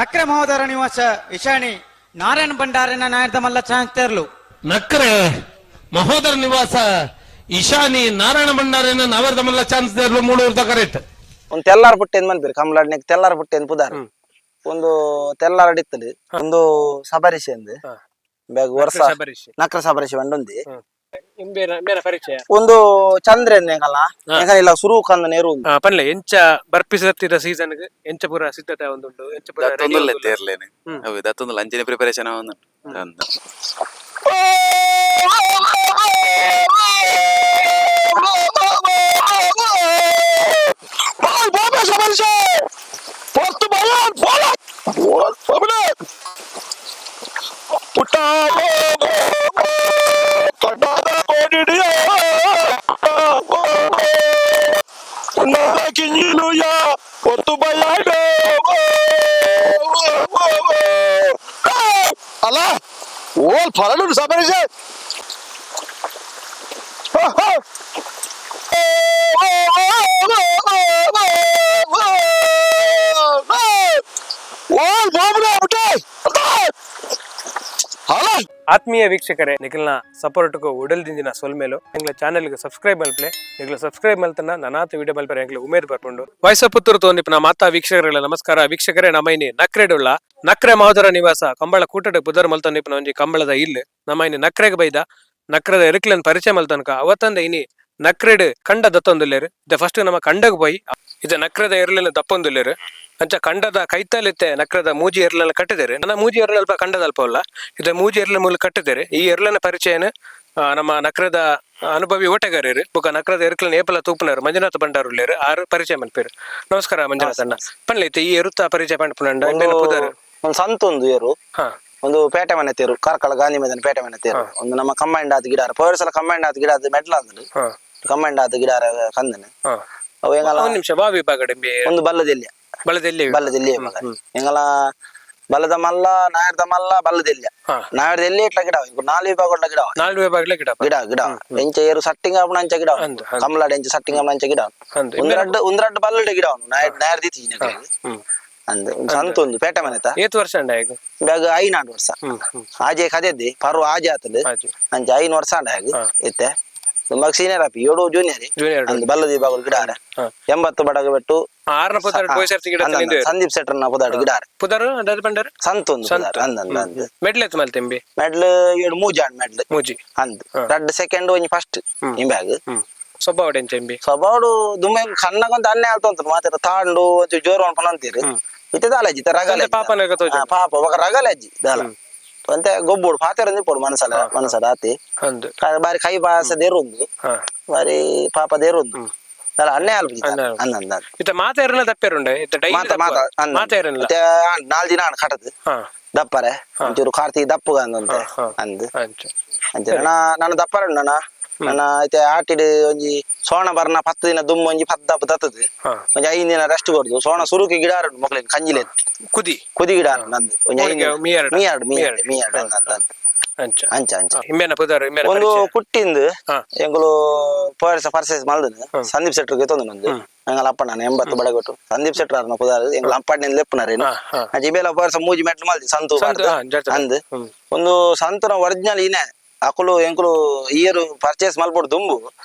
ನಕ್ರೆ ಮಹೋದರ ನಿವಾಸ ಇಶಾಣಿ ನಾರಾಯಣ ಭಂಡಾರನ ನಾಯರ್ದ ಮಲ್ಲ ಚಾನ್ಸ್ ತೇರ್ಲು. ನಕ್ರೆ ಮಹೋದರ ನಿವಾಸ ಇಶಾನಿ ನಾರಾಯಣ ಭಂಡಾರನ ನಾವರ್ದ ಮಲ್ಲ ಚಾನ್ಸ್ ದೇರ್ಲು ಮೂಳೂರ್ದ ಕರೆಕ್ಟ್. ಒಂದು ತೆಲ್ಲಾರ ಪುಟ್ಟೆಂದ್ ಮನ್ಪೇರು ಕಮಲಾಡ್ನೆಕ್ ತೆಲ್ಲಾರ ಪುಟ್ಟೆಂದ್ ಪುದಾರ್. ಒಂದು ತೆಲ್ಲಾರ ಡಿತ್ತಲು ಒಂದು ಸಬರಿಷೆ ಅಂದ್ ಬ್ಯಾಗ್ ವರ್ಷ ಶಬರೀಶ್. ನಕ್ರ ಸಬರಿಷೆ ಒಂದೊಂದಿ. ಇಂಬೇನ ಪರಿಚಯ? ಒಂದು ಚಂದ್ರ ಎಂಕಲ್ಲ ಎಂಕಲ್ಲ ಸುರು ಕಂದ ನೇರು. ಪನ್ಲೆ, ಎಂಚ ಬರ್ಪಿಸತ್ತಿದ ಸೀಸನ್ ಎಂಚ ಪೂರ ಸಿದ್ಧತೆ ಒಂದುಂಡು, ಎಂಚ ಪೂರ ready ದತ್ತೊಂದುಲ್ಲ ಆವೊಂದುಲ್ಲ? ತೇರ್ಲೇನೆ. ಅವು ದತ್ತೊಂದುಲ್ಲ, ಅಂಚನೆ ಪ್ರಿಪರೇಷನ್ ಅವನು ಅಂದ. ಅಲ್ಲ ಓಲ್ ಫರಡು ಸಬರಿಷೆ. ಓಲ್ ಬಾಬುನ ಬಿಟ್ಟೆ ಅಲ್ಲ. ಆತ್ಮೀಯ ವೀಕ್ಷಕರೇ, ನಿಖಲ್ನ ಸಪೋರ್ಟ್ಗೂ ಉಡಲ್ದಿಂದಿನ ಸೊಲ್ಮೇಲು. ಎಂಗ್ಲ ಚಾನೆಲ್ಗೆ ಸಬ್ಸ್ಕ್ರೈಬ್ ಮಲ್ಪ್ಲೆ. ನಿಗ್ಲ ಸಬ್ಸ್ಕ್ರೈಬ್ ಮಲ್ತನ ನನಾತ ವಿಡಿಯೋ ಮಲ್ಪರೆ ಎಂಗ್ಲ ಉಮೇದ್ ಬರ್ಪುಂಡು. ವಾಯ್ಸ್ ಪುತ್ತೂರು ತೋನಿಪ್ನ ಮಾತಾ ವೀಕ್ಷಕರುಗಳ ನಮಸ್ಕಾರ. ವೀಕ್ಷಕರೇ, ನಮೈನಿ ನಕ್ರೆಡುಳ್ಳ ನಕ್ರೆ ಮಹೋದರ ನಿವಾಸ ಕಂಬಳ ಕೂಟಡ್ ಪುದರ್ ಮಲ್ತೊಂದಿಪ್ಪುನ ಒಂಜಿ ಕಂಬಳದ ಇಲ್ಲ್. ನಮೈನಿ ನಕ್ರೆಗ್ ಬೈದ ನಕ್ರದ ಎರುಕ್ಲೆನ್ ಪರಿಚಯ ಮಲ್ತನಕ. ಅವತ್ತಂದ ಇನಿ ನಕ್ರೆಡ್ ಕಂಡ ದತ್ತೊಂದುಲ್ಲೇರು. ಇದ ಫಸ್ಟ್ ನಮ್ಮ ಕಂಡಗ್ ಪೋಯಿ ಇದ ನಕ್ರದ ಎರ್ಲೆನ್ ದಪ್ಪೊಂದುಲ್ಲೇರು. ಅಂಚ ಕಂಡದ ಕೈತಲಿತ್ತೆ ನಕ್ರದ ಮೂಜಿ ಎರ್ಲೆನ್ ಕಟ್ಟಿದೇರು. ನನ್ನ ಮೂಜಿ ಎರ್ಲೆ ಅಲ್ಪ ಕಂಡದ ಅಲ್ಪ ಅಲ್ಲ, ಇದ ಮೂಜಿ ಎರ್ಲೆ ಮೂಲ ಕಟ್ಟಿದೇರು. ಈ ಎರ್ಲೆನ ಪರಿಚಯನ ನಮ್ಮ ನಕ್ರದ ಅನುಭವಿ ಓಟಗಾರರು ಬೊಕ ನಕ್ರದ ಎರುಕ್ಲೆನ್ ಏಪಲ ತೂಪುನರು ಮಂಜುನಾಥ ಭಂಡಾರು ಉಲ್ಲೇರು. ಆರು ಪರಿಚಯ ಮಲ್ಪೇರು. ನಮಸ್ಕಾರ ಮಂಜುನಾಥ್ ಅಣ್ಣ. ಪನ್ಲೈತೆ, ಈ ಎರುತ್ತ ಪರಿಚಯ ಪಂಡ್ಪುನಂಡ ಒಂದು ಪುದರ್? ಒಂದು ಸಂತ ಒಂದು ಏರು. ಒಂದು ಪೇಟೆ ಮನೆ ತೇರು, ಕಾರ್ಕಳ ಗಾಂಧಿ ಮೈದಾನ ಪೇಟೆ ಮನೆ ತೇರು. ಒಂದು ನಮ್ಮ ಕಂಬೈಂಡ್ ಆದ ಗಿಡಾರ ಪೋಯರ್ ಸಲ ಕಂಬೈಂಡ್ ಆದ ಗಿಡ ಅದು ಮೆಟ್ಲ ಅಂದ್ರೆ ಕಂಬೈಂಡ್ ಆದ ಗಿಡಾರ ಕಂದನೆ. ಅವು ಎಂಗಲ ಒಂದ್ ನಿಮಿಷ, ವಾ ವಿಭಾಗ ಡೆಂಬಿ? ಒಂದು ಬಲ್ಲದೆಲ್ಲಿಯ. ಬಳದೆಲ್ಲಿ? ಬಲ್ಲದೆಲ್ಲಿ ಮಗ. ಎಂಗಲ ಬಲ್ಲದ ಮಲ್ಲ, ನಾಯರ್ದ ಮಲ್ಲ, ಬಲ್ಲದೆಲ್ಲಿಯ. ನಾಯರ್ದೆಲ್ಲಿ ಇಟ್ಲ ಗಿಡ ಇಂಕು ನಾಲ್ ವಿಭಾಗ ಗಿಡ. ನಾಲ್ ವಿಭಾಗಲ ಗಿಡ. ಗಿಡ ಗಿಡ ಎಂಚ ಏರು ಸಟ್ಟಿಂಗ ಆಪುನ ಅಂಚ ಗಿಡ. ಅಂದ್, ಅಂದ್. ಕಮಲಾಡ ಎಂಚ ಸಟ್ಟಿಂಗ ಆಪುನ ಅಂಚ ಗಿಡ. ಒಂದರಡ್ಡು ಒಂದರಡ್ಡು ಬಲ್ಲಡೆ ಗಿಡ ಅವನು ನಾಯರ್ ನಾಯರ್ ದೀತಿ. ಅಂದ್ ಒಂದು ಸಂತ ಒಂದು ಪೇಟೆ ಮನೆತ. ಏತ್ ವರ್ಷ ಅಂಡ ಈಗ? ಬ್ಯಾಗ್ ಐನಾಡು ವರ್ಷ. ಹ್ಮ್ ಹ್ಮ್ ಆಜೆ ಕದೆದ್ದಿ ಪರು ಆಜೆ ಆತದು. ಆಜೆ. ಅಂಚ 5 ವರ್ಷ ಅಂಡ ಹಾಗೆ ಇತ್ತೆ ತುಂಬಾ ಸೀನಿಯರ್ ಆಪಿ, ಏಳು ಜೂನಿಯರ್. ಜೂನಿಯರ್. ಅಂದ್ ಬಲ್ಲದ ವಿಭಾಗ ಗಿಡ 80 ಬಡಗ ಬೆಟ್ಟು. ಆರ್ನ ಪುದರ್ ಪೋಯ್ಸರ್ತಿ ಗಿಡ. ಅಂದ್ ಅಂದ್ ಸಂದೀಪ್ ಸೆಟ್ರನ್ನ ಪುದಾಡು ಗಿಡ. ಪುದರ್ ಅಂದಾಜ್ ಬಂಡಾರ? ಸಂತ ಒಂದು ಸಂತ. ಪುದಾರ್. ಅಂದ್ ಅಂದ್ ಅಂದ್. ಮೆಡ್ಲ್ ಎತ್ ಮಲ್ತೆಂಬಿ? ಮೆಡ್ಲ್ ಏಳು ಮೂಜಾಣ್ ಮೆಡ್ಲ್. ಮೂಜಿ. ಅಂದ್ ರಡ್ಡ್ ಸೆಕೆಂಡ್, ಒಂಜಿ ಫಸ್ಟ್ ಇಂಬ್ಯಾಗ್. ಸ್ವಭಾವ ಎಂಬಿ? ಸ್ವಭಾವಡು ದುಮ್ಮೆ ಕಣ್ಣಗೊಂದು ಅನ್ನೆ ಆಲ್ತ ಉಂಟು ಮಾತ್ರ ತಾಂಡು ಒಂಚೂರು ಜೋರು ಅನ್ಕೊಂಡು ಅಂತೀರಿ. ಇತ್ತೆ ದಾಲ ಅಜ್ಜಿ ರಗಲೆ. ಪಾಪನ ತೋಜುಂಡು. ಪಾಪ ఒక ರಗಲೆ ಅಜ್ಜಿ ದಾಲ ಅಂತೆ ಗೊಬ್ಬುಡು ಪಾತೆರ ಪೋಡು ಮನಸಲ ಮನಸಲ ಆತಿ. ಬಾರಿ ಕೈ ಪಾಸ ದೇರುಂದು. ಬಾರಿ ಪಾಪ ದೇರುಂದು ದಾಲ ಅನ್ನೆ ಆಲ್ಪುಜಿ. ಅನ್ನೆ ಆಲ್ಪುಜಿ. ಅಂದ ಅಂದ. ಇತ್ತ ಮಾತ ಎರ್ಲ ದಪ್ಪೆರುಂಡೆ ಇತ್ತ ಡೈಲಿ? ಮಾತ ಮಾತ ಅಂದ. ಮಾತ ಎರ್ಲ. ಮತ್ತೆ ನಾಲ್ ದಿನ ಆಂಡ್ ಕಟದು ದಪ್ಪರೆ ಒಂಚೂರು ಕಾರ್ತಿಕ್ ದಪ್ಪುಗ ಅಂದಂತೆ. ಅಂದ್. ಅಂಚ. ಅಂಚ ನನ್ನ ನನ್ನ ದಪ್ಪರೆ ಉಂಡು ನನ್ನ ನನ್ನ ಐತೆ ಆಟಿಡ್ ಒಂಜಿ ಸೋಣ ಬರ್ನ 10 ದಿನ ದುಮ್ಮ ಒಂಜಿ ಪತ್ತು ದಪ್ಪ ತತ್ತದು. ಒಂಜಿ 5 ದಿನ ರೆಸ್ಟ್ ಕೊಡುದು. ಸೋಣ ಸುರುಕಿ ಗಿಡ ಉಂಟು ಮೊಕ್ಲಿನ ಕಂಜಿಲೇನು. ಕುದಿ. ಕುದಿ ಗಿಡ ಉಂಟು ನಂದು ಒಂಜಿ 5 ಊರಿಗೆ ಮೀಯರಡು. ಮೀಯಾಡು ಮೀಯಾಡು ಮೀಯಾಡು ಅಂದ ಅಂದ ಅಂದ. ಅಂಚ. ಅಂಚ ಅಂಚ. ಇಂಬೇನ ಪುದರ್, ಇಂಬೇನ ಒಂದು ಪರಿಚಯ? ಕುಟ್ಟಿಂದು. ಎಂಕುಲು ಪೋಯರ್ಸ ಪರ್ಸೇಸ್ ಮಲ್ದನು ಸಂದೀಪ್ ಶೆಟ್ಟರ್ಗೆ ತೊಂದು ನಂದು ಎಂಗಲ ಅಪ್ಪ ನಾನು 80 ಬಡಗೊಟ್ಟು ಸಂದೀಪ್ ಶೆಟ್ಟರ್ ಅರ್ನ ಪುದಾರ್ ಎಂಕುಲು ಅಪ್ಪಣ್ಣೆ ಲೆಪ್ಪುನಾರೇನು. ಹಾ. ಅಂಚ ಇಬೇಲ ಪೋಯರ್ಸ ಮೂಜಿ ಮೆಟ್ಲು ಮಲ್ದಿ ಸಂತು ಸಂತು, ಪಾಡ್ದು. ಜಡ್ಜ್. ಅಂದ್ ಒಂದು ಸಂತನ ಒರಿಜಿನಲ್ ಇನೆ ಅಕುಲು ಎಂಕುಲು ಇಯರು ಪರ್ಚೇಸ್ ಮಲ್ಪೊಡು ದುಂಬು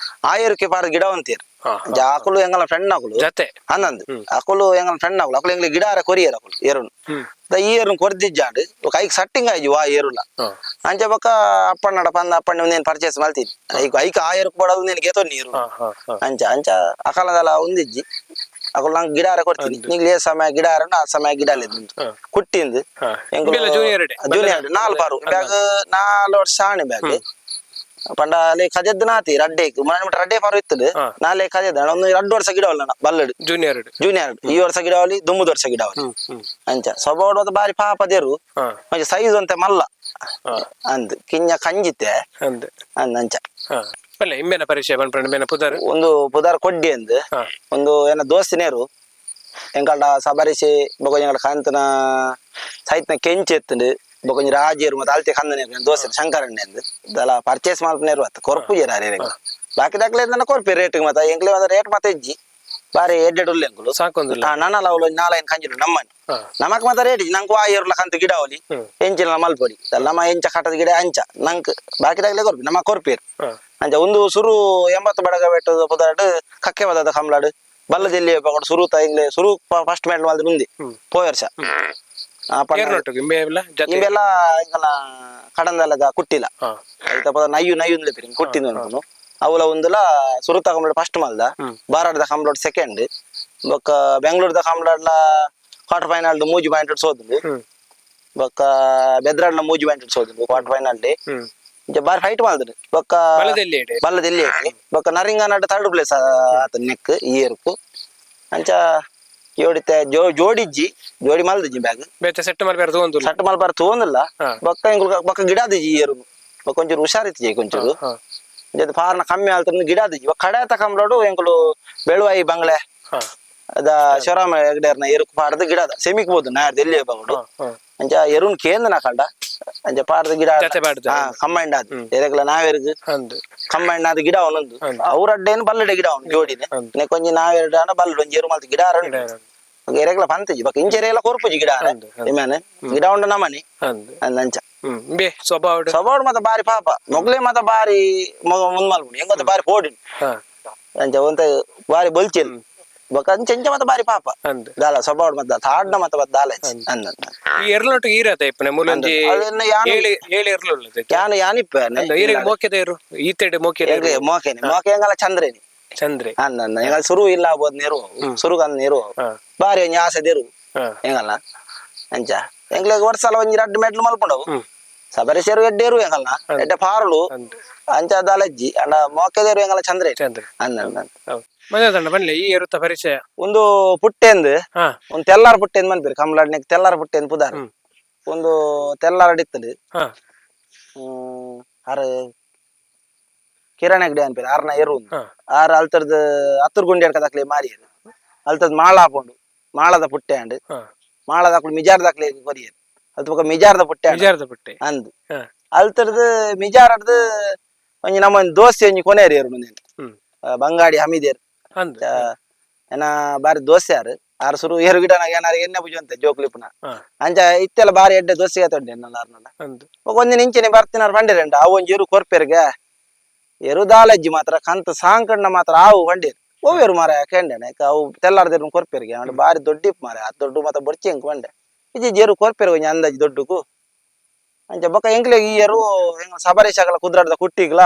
ಆ ಏರುಕ್ಕೆ ಪಾರ ಗಿಡ ಅಂತೀರ್. ಅಂಚ ಅಕುಲು ಎಂಗಲ ಫ್ರೆಂಡ್ ಅಕುಲು. ಜತೆ. ಅಂದಂದು ಅಕುಲು ಎಂಗಲ ಫ್ರೆಂಡ್ ಅಕುಲು ಅಕುಲು ಎಂಗ್ಲಿ ಗಿಡ ಕೊರಿಯರ್ ಅಕುಲು ಏರುನು. ಈ ಏರುನು ಕೊರ್ದಿಜ್ಜಾಂಡ್ ಕೈಕ್ ಸಟ್ಟಿಂಗ್ ಆಯ್ಜು ವಾ ಏರುಲ್ಲ. ಅಂಚ ಬೊಕ್ಕ ಅಪ್ಪಣ್ಣಡ ಪಂದ ಅಪ್ಪಣ್ಣ ಒಂದೇನು ಪರ್ಚೇಸ್ ಮಲ್ತೀನಿ ಐಕ್ ಐಕ್ ಆ ಏರುಕ್ ಬೋಡದು ನೀನು ಗೇತೋ ನೀರು. ಹಾ ಹಾ ಹಾ ಅಂಚ ಅಂಚ ಅಕಲದಲ್ಲ ಒಂದಿಜ್ಜಿ ಅಕುಲು ನಂಗೆ ಗಿಡಾರ ಕೊಡ್ತೀನಿ ನಿಂಗೆ ಏ ಸಮಯ ಗಿಡ ಆ ಸಮಯ ಗಿಡ ಕುಟ್ಟಿಂದು. ಇಂಬೆಲ್ಲ junior ಡೆ? ಜೂನಿಯರ್ ನಾಲ್ ಪಾರು ಬ್ಯಾಗ್ 4 ವರ್ಷ ಆಣಿ ಬ್ಯಾಗ್ ಪಂಡ ಅಲ್ಲಿ ಕಜದ್ದು ನಾತಿ ರಡ್ಡೆ ಮನೆ ಮಟ್ಟ ರಡ್ಡೆ ಪಾರು ಇತ್ತದು. ನಾಲೆ ಕಜೆದ ಒಂದು 2 ವರ್ಷ ಗಿಡವಲ್ಲ ಬಲ್ಲಡು. ಜೂನಿಯರ್. ಜೂನಿಯರ್ ಈ ವರ್ಷ ಗಿಡವಲಿ ದುಮ್ಮದ ವರ್ಷ ಗಿಡವಲಿ. ಹ್ಮ್ ಹ್ಮ್ ಅಂಚ ಸ್ವಭಾವ ಬಾರಿ ಪಾಪ ದೇರು. ಒಂಜಿ ಸೈಜ್ ಅಂತೆ ಮಲ್ಲ ಅಂದ್ ಕಿಂಜ ಕಂಜಿತ್ತೆ. ಅಂದ್. ಅಂದ್ ಅಂಚ. ಪಲ್ಲೆ, ಇಂಬೇನ ಪರಿಚಯ ಪನ್ಪುಂಡು, ಇಂಬೇನ ಪುದರ್? ಒಂದು ಪುದಾರ್ ಕೊಡ್ಡಿ ಅಂದ್. ಒಂದು ಏನ ದೋಸ್ತಿನೇರು ಎಂಕಲ್ಡ ಸಬರಿಸಿ ಬೊಕ ಎಂಕಲ್ಡ ಕಾಂತನ ಸೈತ್ನ ಕೆಂಚಿ ಎತ್ತುಂಡು ಬೊಕ ಒಂಜಿ ರಾಜೇರು ಮತ್ತೆ ಅಲ್ತೆ ಕಂದನೇರು ದೋಸ್ತಿ ಶಂಕರಣ್ಣೆ ಅಂದ್ ದಲ ಪರ್ಚೇಸ್ ಮಲ್ಪನೇರು ಅತ್ತ ಕೊರ್ಪು ಜೇರು ಅರೆ ಬಾಕಿ ದಾಖಲೆ ಕೊರ್ಪಿ ರೇಟ್ ಮತ್ತೆ ಎಂಕ್ಲೆ ರೇಟ್ ಮತ್ತೆ ಇಜ್ಜಿ. ಬಾರಿ ಎಡ್ಡೆಡ್ ಉಲ್ಲೆ ಎಂಕುಲು. ಸಾಕೊಂದುಲ್ಲ. ನನಲ ಅವ್ಲು ನಾಲೈನ್ ಕಂಜಿಲು ನಮ್ಮನೆ. ನಮಕ್ ಮಾತ ರೇಟ್ ನಂಕ್ ವಾ ಏರುಲ ಕಂತ ಗಿಡ ಅವಲಿ. ಎಂಚಿನ ಮಲ್ಪೊಡಿ ನಮ್ಮ ಎಂಚ ಕಟ್ಟದ ಗಿಡ ಅಂಚ ನಂಕ್ ಬಾಕಿದಾಗಲೇ ಕೊರ್ಪಿ ನಮ್ಮ ಕೊರ್ಪೇರು. ಅಂಚ ಒಂದು ಸುರು 80 ಬಡಗ ಬೆಟ್ಟದ ಪುದರ್ಡ್ ಕಕ್ಕೆ ಬದದ ಕಮ್ಲಾಡು ಬಲ್ಲದೆಲ್ಲಿ ಪಕಡ್ ಸುರು ಇಂಗ್ಲೆ ಸುರು ಫಸ್ಟ್ ಮೆಡಲ್ ಮಲ್ದ ಮುಂದೆ ಪೋಯ ವರ್ಷ. ಏರ್ನೊಟ್ಟಿಗೆ ಇಂಬೆ ಎಲ್ಲ ಜೊತೆ? ಇಂಬೆಲ್ಲ ಇಂಗಲ ಕಡಂದಲ್ಲದ ಕುಟ್ಟಿಲ. ಐತ ಪದ ನಯ್ಯು ನಯ್ಯು ಅಂದ್ಲೆ ಪಿರಿ ಕುಟ್ಟಿನ ಅನ್ಕೊಂಡು ಅವಲ ಒಂದುಲ ಸುರುತ ಕಂಬ್ಲಡ್ ಫಸ್ಟ್ ಮಲ್ದ, ಬಾರಾಡ್ದ ಕಂಬ್ಲಡ್ ಸೆಕೆಂಡ್, ಬೊಕ್ಕ ಬೆಂಗಳೂರ್ದ ಕಂಬ್ಲಡ್ಲ ಕ್ವಾರ್ಟರ್ ಫೈನಲ್ ಮೂಜಿ ಪಾಯಿಂಟ್ ಸೋದುಂಡು. ಬೊಕ್ಕ ಬೆದ್ರಾಡ್ಲ ಮೂಜಿ ಪಾಯಿಂಟ್ ಸೋದುಂಡು ಕ್ವಾರ್ಟರ್ ಫೈನಲ್. ಇಂಚ ಬಾರಿ ಫೈಟ್ ಮಲ್ದುಂಡು ಬೊಕ್ಕ. ಬಲದೆಲ್ಲಿ ಇಡೆ? ಬಲ್ಲದೆಲ್ಲಿ ಐತೆ. ಬೊಕ್ಕ ನರಿಂಗನಾಡ್ ಥರ್ಡ್ ಪ್ಲೇಸ್ ಆತ ನೆಕ್ ಈ ಏರ್ಕು. ಅಂಚ ಜೋಡಿತೆ ಜೋಡಿಜ್ಜಿ ಜೋಡಿ ಮಲ್ದಿಜ್ಜಿ ಬ್ಯಾಗ್. ಬೇತೆ ಸೆಟ್ ಮಲ್ಪೆರ ತೂವೊಂದುಲ್ಲ. ಸಟ್ ಮಲ್ಪಾರ ತೂವೊಂದಿಲ್ಲ. ಬೊಕ್ಕ ಎಂಕುಲು ಬೊಕ್ಕ ಗಿಡ ದಿಜ್ಜಿ ಏರು. ಬೊಕ್ಕ ಒಂಚೂರು ಹುಷಾರಿತ್ತಿಜಿ ಒಂಚೂರು. ಇಂಚ ಪಾರ್ನ ಕಮ್ಮಿ ಆಲ್ತ ಗಿಡ ದಿಜ್ಜಿ. ಬೊಕ್ಕ ಕಡೆ ತಕಂಬ್ಲೋಡು ಎಂಕುಲು ಬೆಳುವಾಯಿ ಬಂಗ್ಲೆ ಅದ ಶಿವರಾಮ ಹೆಗ್ಡೇರ್ನ ಎರುಕು ಪಾಡ್ದು ಗಿಡ ಸೆಮಿಕ್ ಬೋದು ನಾಡ್ದು ಎಲ್ಲಿ ಬಗೋಡು. ಅಂಚ ಎರುನ್ ಕೇಂದ್ರ ಕಂಡ ಅಂಚ ಪಾಡ್ದು ಗಿಡ. ಜತೆ ಪಾಡ್ದು. ಕಂಬೈಂಡ್ ಆದ್ ಎರೆಗ್ಲ ನಾವೆರ್ಗ್ ಅಂದ್. ಕಂಬೈಂಡ್ ಆದ್ ಗಿಡ ಅವನೊಂದು ಅವ್ರ ಅಡ್ಡೇನು ಬಲ್ಲಡೆ ಗಿಡ ಅವನು ಜೋಡಿನೆ. ಕೊಂಜಿ ನಾವೆರಡು ಆಂಡ ಬಲ್ಲಡ್ ಒಂಜಿ ಎರು ಮಲ್ತ್ ಗಿಡ ಅರಂಡು. ಎರೆಗ್ಲ ಪಂತಜಿ ಬೊಕ್ಕ ಇಂಚ ಎರೆಗ್ಲ ಕೊರ್ಪುಜಿ ಗಿಡ. ಅಂದ್, ಅಂದ್. ಇಮ್ಯಾನೆ ಗಿಡ ಉಂಡ ನಮನಿ. ಅಂದ್. ಅಂದ್ ಅಂಚ. ಬೇ ಸ್ವಭಾವ. ಸ್ವಭಾವ ಮಾತ ಬಾರಿ ಪಾಪ ಮೊಗ್ಲೆ ಮಾತ ಬಾರಿ ಮುಂದ್ ಮಲ್ಪುಂಡು ಹೆಂಗೊತ್ತ ಬಾರಿ ಪೋಡಿ. ಅಂಚ ಒಂತ ಬಾರಿ ಬೊಲ್ಚಿಲ್ ಬೊಕ್ಕ ಅಂಚ ಇಂಚ ಮಾತ ಬಾರಿ ಪಾಪ. ಅಂದ್. ದಾಲ ಸ್ವಭಾವ ಮತ್ತ ತಾಡ್ನ ಮತ್ತ ದಾಲ ಅಂದ. ಈ ಎರ್ಲೊಟ್ಟು ಈರತ ಇಪ್ಪನೆ ಮೂಲೊಂಜಿ? ಅದನ್ನ ಯಾನು ಏಳು ಏಳು ಎರ್ಲು ಉಳ್ಳದು. ಯಾನು ಯಾನಿಪ್ಪ. ಅಂದ್, ಈರೆಗ್ ಮೋಕೆದ ಇರು ಈತೆಡ್ ಮೋಕೆದ ಇರು? ಮೋಕೆನೆ ಮೋಕೆ ಹೆಂಗಲ್ಲ ಚಂದ್ರೇನಿ. ಚಂದ್ರೆ. ಅಂದ ಅಂದ ಹೆಂಗಲ್ಲ ಸುರು ಇಲ್ಲ ಆಗ್ಬೋದು ನೀರು ಸುರುಗಂದ್ ನೀರು. ಬಾರಿ ಒಂಜಿ ಆಸೆ ದೇರು. ಹೆಂಗಲ್ಲ ಅಂಚ ಎಂಗ್ಲೆಗ್ ವರ್ಷಲ ಒಂಜಿ ರಡ್ಡ್ ಮೆಡ್ಲು ಮಲ್ಪುಂಡವು. ಸಬರಿ ಸೇರು ಎಡ್ಡೇರು ಹೆಂಗಲ್ಲ ಎಡ್ಡೆ ಪಾರುಲು. ಅಂದ್. ಅಂಚ ದಾಲಜ್ಜಿ ಅಂಡ ಮೋಕೆದೇರು ಹೆಂಗಲ್ಲ ಚಂದ್ರೆ. ಚಂದ್ರೆ. ಅಂದ ಅಂದ. ಹೌದು ಮಜಾ ತಂಡ ಬನ್ನಿ ಈ ಎರುತ್ತ ಪರಿಚಯ. ಒಂದು ಪುಟ್ಟೆಂದು. ಒಂದು ತೆಲ್ಲಾರ ಪುಟ್ಟೆಂದು ಮನ್ಪಿರಿ ಕಮಲಾಡ್ನೆಕ್ ತೆಲ್ಲಾರ ಪುಟ್ಟೆಂದು ಪುದಾರ್. ಒಂದು ತೆಲ್ಲಾರ ಇತ್ತದು. ಆರ್ ಕಿರಣ ಹೆಗ್ಡೆ ಅನ್ಪಿರಿ ಆರ್ನ ಎರು. ಆರ್ ಅಲ್ತರ್ದು ಹತ್ತರ್ ಗುಂಡಿ ಅಡ್ಕದಾಕ್ಲೆ ಮಾರಿ ಅಲ್ತದ್ ಮಾಳ ಹಾಕೊಂಡು ಮಾಳದ ಪುಟ್ಟೆ ಅಂಡ್. ಮಾಳದ ಹಾಕೊಂಡು ಮಿಜಾರ್ದಾಕ್ಲೆ ಕೊರಿಯರ್ ಅಲ್ತ ಬೊಕ ಮಿಜಾರ್ದ ಪುಟ್ಟೆ ಅಂಡ್. ವಿಚಾರದ ಪುಟ್ಟೆ. ಅಂದ್. ಅಲ್ತರ್ದು ಮಿಜಾರಡ್ದು ಒಂಜಿ ನಮ್ಮ ಒಂಜಿ ದೋಸ್ತಿ ಒಂಜಿ ಕೊನೆಯರು ಎರು ಮುಂದೆ. ಬಂಗಾಡಿ ಹಮೀದೇರ್. ಅಂದ್. ಏನ ಬಾರಿ ದೋಸೆ ಆರ್ ಆರ್ ಸುರು ಏರು ಗಿಡನಾಗ ಏನಾರು ಎಣ್ಣೆ ಪೂಜೆ ಅಂತ ಜೋಕ್ಲಿಪ್ಪನ. ಅಂಚ ಇತ್ತೆಲ್ಲ ಬಾರಿ ಎಡ್ಡೆ ದೋಸೆ ಆತೊಂಡೆ ಎನ್ನಲ್ಲ ಆರ್ನಲ್ಲ. ಅಂದ್. ಬೊಕ ಒಂದಿನ ಇಂಚೆನೆ ಬರ್ತಿನಾರ್ ಪಂಡಿರಂಡ ಅವು ಒಂಜಿ ಎರು ಕೊರ್ಪೆರ್ಗೆ ಎರು ದಾಲಜ್ಜಿ ಮಾತ್ರ ಕಂತ ಸಾಂಕಣ್ಣ ಮಾತ್ರ ಆವು ಪಂಡೀರ್ ಓವೇರು ಮಾರ ಕೆಂಡೆನೆ ಅವು ತೆಲ್ಲಾರ್ದೇರು ಕೊರ್ಪೆರ್ಗೆ ಅಂಡ ಬಾರಿ ದೊಡ್ಡಿಪ್ ಮಾರ ಆ ದೊಡ್ಡ ಮಾತ ಬೊರ್ಚಿ ಎಂಕ್ ಪಂಡೆ ಇಜ್ಜಿ ಜೇರು ಕೊರ್ಪೆರ್ ಒಂಜಿ ಅಂದಾಜಿ ದೊಡ್ಡಕು. ಅಂಚ ಬೊಕ ಎಂಕ್ಲೆಗ್ ಈ ಎರು ಎಂಕ್ ಸಬರೇಶ್ ಕುದ್ರಾಡ್ದ ಕುಟ್ಟಿಗ್ಲ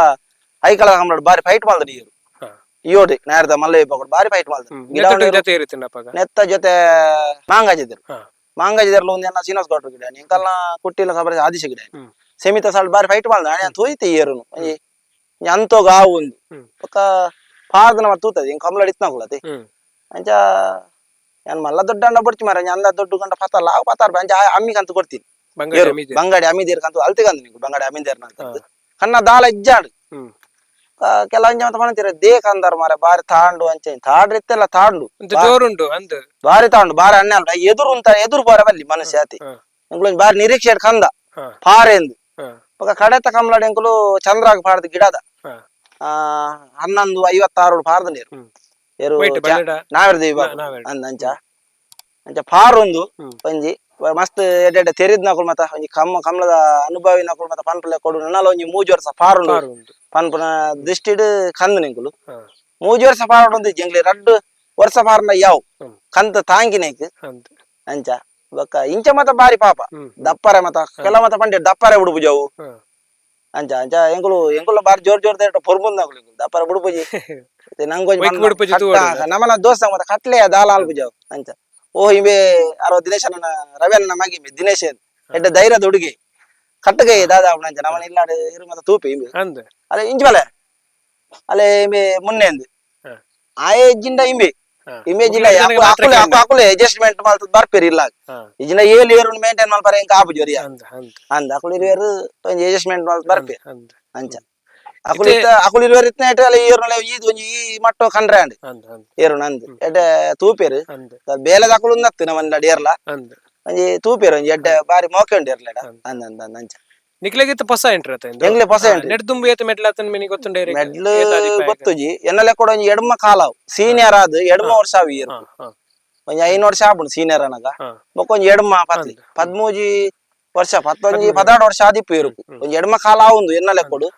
ಐಕಳ ಕಮ್ಲಾಡ್ ಬಾರಿ ಫೈಟ್ ಮಲ್ದಡ್ ಈ ಎರು. ಇಯೋಡಿ ನಾರ್ದ ಮಲ್ಲಯ್ಯ ಬೊಕಡ್ ಬಾರಿ ಫೈಟ್ ಮಲ್ದಡ್ ಗಿಡ. ನೆತ್ತೊಟ್ಟಿಗೆ ಜೊತೆ ಇರುತ್ತಿನ ಅಪ್ಪಗ? ನೆತ್ತ ಜೊತೆ ಮಾಂಗಾಜಿದ್ರು. ಮಾಂಗಾಜಿದರ್ಲ ಒಂದ್ ಏನ ಸೀನಸ್ ಗೌಡ್ರು ಗಿಡ ಎಂಕಲ್ನ ಕುಟ್ಟಿಲ ಸಬರೇಶ್ ಆದಿಶ ಗಿಡ. ಸೀಮಿತ ಸಾಲ್ ಬಾರಿ ಫೈಟ್ ಮಲ್ದ ಅಣೆ ತೋಯ್ತಿ ಏರುನು ಒಂಜಿ ಒಂಜಿ ಅಂತೋಗ ಆವು ಒಂದು. ಬೊಕ್ಕ ಪಾರ್ದನ ಮಾತ ತೂತದೆ ಇಂಕ ಕಮ್ಲಾಡ್ ಇತ್ನಕುಲತಿ. ಅಂಚ ಏನ್ ಮಲ್ಲ ದೊಡ್ಡ ಅಂಡ ಬೊಡ್ಚಿ ಮಾರ ಅಂದ ದೊಡ್ಡ ಗಂಡ ಪತ್ತಲ್ಲ ಆವು ಪತ್ತಾರ ಅಂಚ ಅಮ್ಮಿಗಂತ ಕೊಡ್ತೀನಿ. ಬಂಗಾಡಿ ಏರು, ಅಮೀದೆ. ಬಂಗಾಡಿ ಅಮ್ಮಿದೇರ್ ಕಂತು ಅಲ್ತಿಗಂದು ನಿಂಕು ಬಂಗಾಡಿ ಅಮ್ಮಿದೇರ್ ಅಂತ ಕನ್ನ ದಾಲ ಇಜ್ಜಾಡು. ಕೆಲ ಅಂಚ ಮಾತ ಪಣಂತೀರ ದೇಕ್ ಅಂದಾರ ಮಾರೆ ಬಾರಿ ತಾಂಡು ಅಂಚ ತಾಡ್ರಿ ಇತ್ತೆಲ್ಲ ತಾಂಡು. ಅಂತ ಜೋರುಂಡು ಅಂದ್. ಬಾರಿ ತಾಂಡು ಬಾರಿ ಅಣ್ಣ ಅಲ್ಲ ಎದುರು ಉಂತ ಎದುರು ಬಾರ ಬಲ್ಲಿ ಮನುಷ್ಯ ಆತಿ. ಎಂಕುಲು ಬಾರಿ ನಿರೀಕ್ಷೆ ಇಡ್ ಕಂದ ಪಾರೆಂದು. ಬೊಕ ಕಡೆತ ಕಮ್ಲಾಡ್ ಎಂಕುಲು ಚಂದ್ರಾಗ ಪಾಡ್ದು ಗಿಡದ. 11:56 ಪಾರ್ದ ನೀರು. ಏರು. ವೈಟ್ ಬಲ್ಲಡ. ನಾವೆರ್ದು ಇವಾಗ. ನಾವೆರ್ದು. ಅಂದ್ ಅಂಚ ಅಂಚ ಪಾರೊಂದು. ಒಂಜಿ ಮಸ್ತ್ ಎಡ್ಡೆ ಎಡ್ಡೆ ತೆರಿದ್ನಕುಲು ಮತ ಒಂಜಿ ಕಮ್ಮ ಕಮ್ಲದ ಅನುಭವಿನಕುಲು ಮತ ಪನ್ಪುಲೆ ಕೊಡು ನನಲ ಒಂಜಿ ಮೂಜಿ ವರ್ಷ ಪಾರುಂಡು. ಪಾರುಂಡು. ಪನ್ಪುನ ದೃಷ್ಟಿಡ್ ಕಂದು ನಿಂಕುಲು. ಮೂಜಿ ವರ್ಷ ಪಾರುಂಡು ಎಂಕ್ಲೆ ರಡ್ಡು ವರ್ಷ ಪಾರ್ನ ಯಾವ್ ಕಂತ ತಾಂಗಿನೇಕ್. ಅಂದ್. ಅಂಚ ಬೊಕ್ಕ ಇಂಚ ಮತ ಬಾರಿ ಪಾಪ. ದಪ್ಪರೆ ಮತ ಕೆಲ ಮತ ಪಂಡೆ ದಪ್ಪರೆ ಉಡುಪುಜವು. ಅಂಚ ಅಂಚ ಎಂಕುಲು ಎಂಕುಲು ಬಾರಿ ಜೋರ್ ಜೋರ್ ದೇಟ ಪೊರ್ಬುಂದಕುಲು ಎಂಕುಲು ದಪ್ಪರೆ ಬುಡುಪುಜಿ ನಂಗೊಂಜಿ. ಒಯ್ಕ್ ಬುಡುಪುಜಿ ತೂವೊಡು. ನಮನ ದೋಸ್ತ ಮತ ಕಟ್ಲೆ ದಾಲ ಆಲ್ಪುಜವು ಅಂಚ ಓ ಇಂಬೆ ಅರೋ ದಿನೇಶನ ರವ್ಯನ ಮಗಿ ಇಂಬೆ ದಿನೇಶ್ ಎಡ್ಡೆ ಧೈರ್ಯದ ಹುಡುಗಿ ಕಟ್ಟಗೈ ದಾದಾ ಅಂಚ ನಮನ ಇಲ್ಲಾಡು ಇರು ಮತ ತೂಪಿ ಇಂಬೆ. ಅಂದ್. ಅಲೆ ಇಂಚ ಬಲೆ ಅಲೆ ಇಂಬೆ ಮುನ್ನೆ ಅಂದು. ಆಯೆ ಜಿಂಡ ಇಂಬೆ. ಇಂಬೆ ಜಿಂಡ. ಮುಕ್ಲೆಗ್ ಜನಕ್ಕೆ ಮಾತ್ರ ಅಕುಲೆ ಅಕುಲೆ ಅಡ್ಜಸ್ಟ್ಮೆಂಟ್ ಮಲ್ತದ್ ಬರ್ಪೇರು ಇಲ್ಲ. ಇಜಿನ ಏಳು ಏರು ಮೇಂಟೈನ್ ಮಲ್ಪರೆ ಇಂಕ ಆಪುಜಿ ಒರಿಯ. ಅಂದ್ ಅಂದ್. ಅಂದ್ ಅಕುಲು ಇರುವೆರು ಒಂಜಿ ಅಡ್ಜಸ್ಟ್ಮೆಂಟ್ ಮಲ್ತ್ ಬರ್ಪೇರು. ಅಂದ್. ಅಂಚ ಅಕುಲು ಇತ್ತ ಅಕುಲು ಇರುವೆರು ಇತ್ತನೇಟ್ ಅಲೆ ಏರುನಲೆ ಈ ಒಂಜಿ ಈ ಮಟ್ಟೋ ಕಂಡ್ರೆ ಅಂಡ್. ಅಂದ್ ಅಂದ್. ಏರುನ ಅಂದ್ ಎಡ್ಡೆ ತೂಪೇರು. ಅಂದ್. ಬೇಲೆದ ಅಕುಲು ನತ್ತು ನಮ್ಮನ್ನ ಏರ್ಲ. ಅಂದ್. ಒಂಜಿ ತೂಪೇರು ಒಂಜಿ ಎಡ್ಡೆ ಬಾರಿ ಮೋಕೆ ಉಂಡು ಏರ್ಲೆಡ. ಅಂದ್. ಅಂದ್ ಅಂದ್ ಅಂದ್ ಅಂಚ. ನಿಕ್ಲೆಗಿತ್ತ ಪೊಸ ಎಂಟ್ರಿ ಆತ ಇಂದು? ಎಂಗ್ಲೆ ಪೊಸ ಎಂಟ್ರಿ. ನೆಟ್ ದುಂಬು ಏತ ಮೆಟ್ಲ ಆತನ ಮಿನಿ ಗೊತ್ತುಂಡೆ ಮೆಡ್ಲ್ ಗೊತ್ತುಜಿ ಎನ್ನಲೆ ಕೂಡ ಒಂಜಿ ಎಡ್ಮ ಕಾಲಾವ್ ಸೀನಿಯರ್ ಆದ್ ಎಡ್ಮ ವರ್ಷ ಅವಿ ಇರು. ಒಂಜಿ 5 ವರ್ಷ ಆಪುಂಡು ಸೀನಿಯರ್ ಅನಗ. ಬೊಕ್ಕ ಒಂಜಿ ಎಡ್ಮ ಪತ್ಲಿ 13 ವರ್ಷ ಪತ್ತೊಂಜಿ 16 ವರ್ಷ ಆದಿಪ್ಪು ಇರುಕು ಒಂಜಿ ಎಡ್ಮ ಕಾಲ ಆವುಂದು ಎನ್ನಲೆ ಕೊಡು.